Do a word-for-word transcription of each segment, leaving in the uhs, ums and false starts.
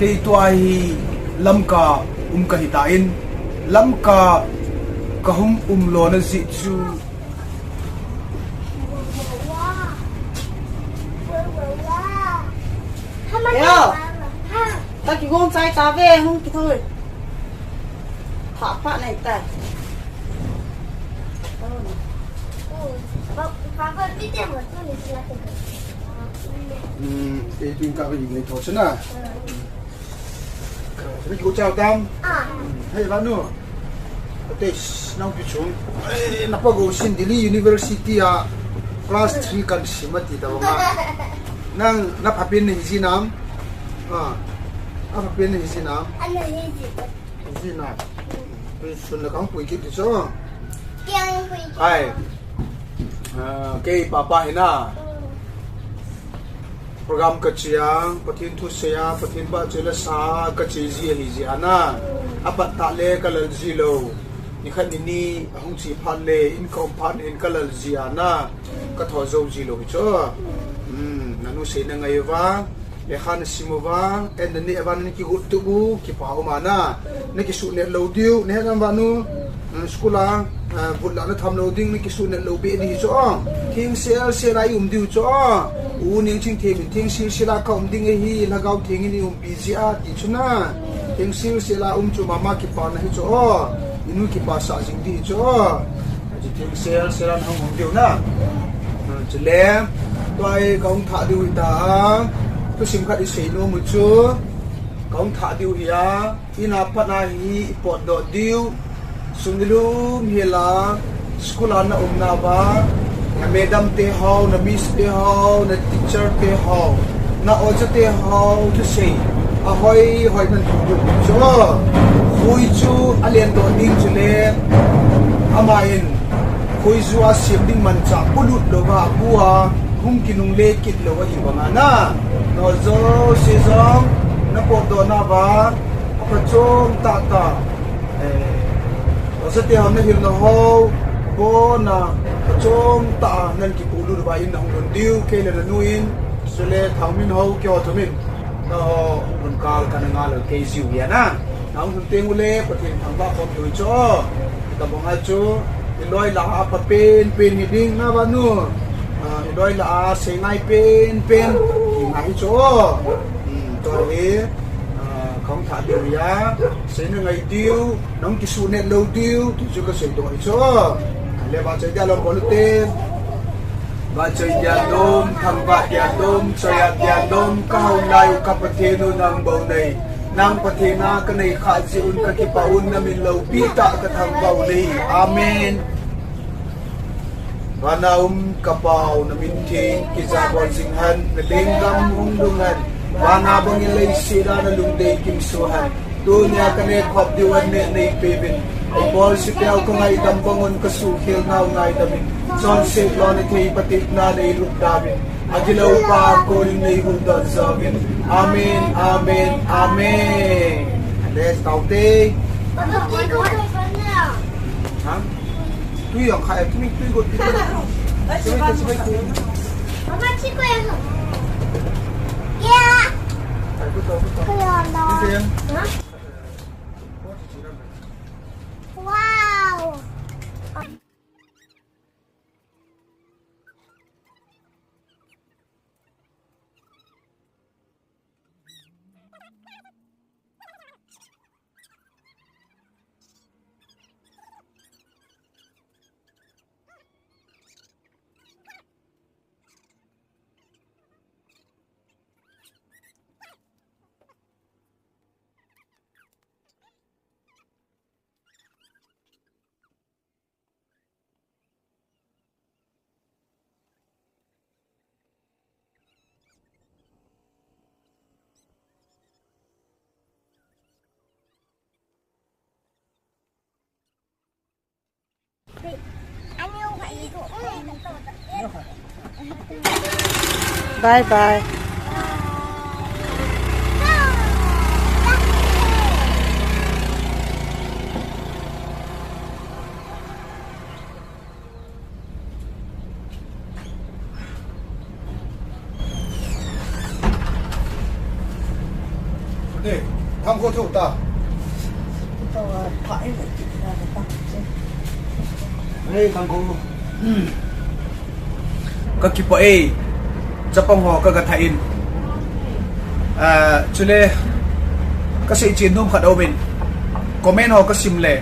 Kei tua hi Lamka um kahi tan, Lamka kahung um lona jeh chu. Yo. Ta kigong chai ta ve, hung kithoi. Pha pha nei ta. Hmm, ei tuin ka ka nei tho chana. Ni ko chao tam. Ah. Hei, vanu. Ate, nang pi chung. Eh, na pa go sin Delhi University a class three kan sim ati ta nga. Nang, na pha pen ni ji nam. Ah. Na pha pen ni ji nam. Ana hi ji. Ji nam. Pi sun la kang pui kit ti cho. Kiang pui kit. Ai. Ah, kei papa hi na. Hmm. Program ka chia, Pathen thu seia, Pathen vahchoi la sa, ka che ji ahi jeh a na. Apat tah le ka lal ji lou. Nikhat nini, ahung che phat le, in ka um phat in ka lal ji a na. Ka tho jou ji lou hi chu. Hmm, nanu seina ngai uva, lekha na sim uva, an na neh uva na kigot tup u, kipa um a na. Na kisuh net lou diu, na het nam vanu. School a, ah, vut la na tham lou ding, na kisuh net lou be di chu. Theng sel sel a i um diu chu. U Nengchingthem in theng sel sel a ka um ding ahi, Lhagao Theng in i umpi ji a ti chu na. Theng sel sel a um chu mama kipa na hi chu. I nu kipa sa jing di chu. Aji theng sel sel a na hung um diu na. Ah, chule, tua hi ka hung thah diu hi ta. Thusim khat i sei nom u chu. Ka hung thah diu hi a. Ina pat na hi i potdoh diu. Sum nilum hi la, school a na um na va, na madam te ho, na miss te ho, na teacher te ho, na oja te ho, thusei ahoi hoi nan thu diu chu. Khui chu a lendoh ding chule, ama in khui ju a siam ding manchah pulut lou va, pu a, hung kinungle kit lou ahi vang a na. Na oja si jong, na potdoh na va, a pha chom tah tah. Eh, oja te ho na hilna ho, bon a, a chom tah a nan kipuilut uva in na hung lhun diu, kei le na nu in, chule Thangminho, keiho thum in, na hung lhun kal ka na ngai lou kei jiu hi a na. Na hung lhun teng ule, Pathen thangvah khom diu chu. Tabang a chu, i loi lah a pha pen pen hi ding na vanu. Ah, i loi lah a, sei ngai pen pen, hi ngai hi chu. Hmm, tua hi, ah, ka hung thah diu hi a, seina ngai diu, nang kisuh net lou diu, ti chu ka seidoh hi chu. Le vahchoi dia lom bol u te. Vahchoi dia lom, thangvah dia lom, choi-at dia lom, ka hao lai u ka Pathen u nang bou nei. Nang Pathen a ka nei khah jeh un ka kipah un, na min loupi tah ka thangvah u nei. Amen. Van a um ka Pa u, na min theng kijabol jing hen, na lenggam hung lhung hen, van a bang in leiset a na lungdei kimsuh hen. Tunia ka neh khop diu a neh nei peuvin. Ka bolse teu ka ngaidam bang un, ka suhkhel nau ngaidam in. Chonset lona thei patepna nei lut tauvin. Agilou Pa a kon in nei huhdoh jouvin. Amen, amen, amen. Let's go, te. Ha? Tui jong khai, tui, tui got, tui got. Tui got, tui got. Mama, tui got. Yeah. Khai, got, got, got. Tui got. Tui got. Wow. Bye bye. Ni, thang ko thu ta. Ito, ah, pha in, ah, ta, che. Ni, thang ko. Hmm. Ka kipah e, chapang ho ka ga tha in. Ah, chule, ka sei chen nom khat aum in. Comment ho ka sim le.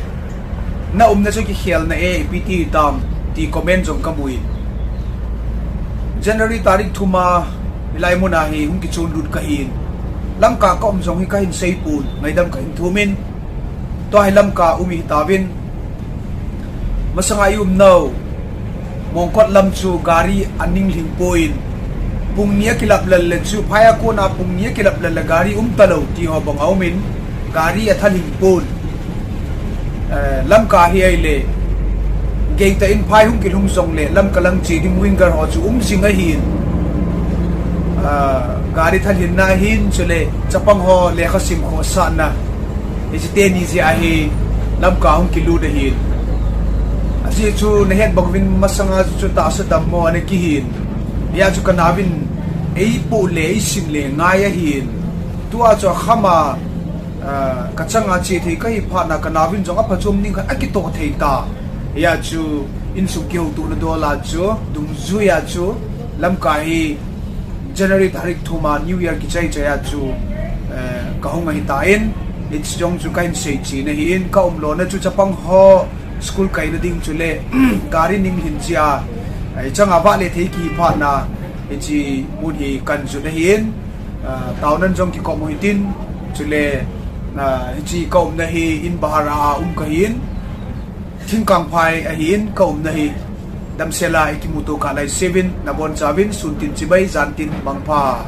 Na umna chu kikhel na e, ipi ti tam, ti comment jong ka mu in. January tarik thum a, hilai mun a hi hung kichon lut ka hin. Lamka ka um jong hi ka hin sei pon, ngaidam ka hin thum in. Tua hi Lamka um i hi tauvin. Masanga i umnau Mongkot lam chu gari a ning lhing poi. Pung ni a kilap lal le chu, phai a kona pung ni a kilap lal le gari um talou ti ho bang a um in, gari a tha lhing pon. Eh, Lamka hi ahile, gei tah in phai hung kilhung jong le, Lamka lang che ding winger ho chu um jing ahin. Ah, gari tha lhin na hin, chule, chapang ho lekha sim khohsah na. Hiche teni jeh a hi Lamka hung kilut ahin. Ajeh chu na het bang uvin masanga chu tahsa dammo ana kihin. Hia chu ka nauvin eipoh le eisim le ngai ahin. Tua chu akham a, ah, ka changa che thei ka hi phat na ka nauvin jong aphachom ding khat akitoh thei ta. Hia chu insung kihoutohna dol a chu dungjui a chu Lamka hi January tarik thum a New Year kichai chai a chu, eh, ka hung ahi tan, hiche jong chu ka hin sei chen ahin, ka um lona chu chapang ho school kaina ding chule, gari ning lhin che a, eh, changa vahle thei kihi phat na, hiche mun hi kan jot ahin, ah, taona jong kikom u hitin, chule, ah, hiche ka umna hi in bahar a um ka hin, Thingkangphai ahin ka umna hi. Damsel a i kimuto kah lai seuvin, nabonchauvin, sun tin chibai, jan tin mangpha.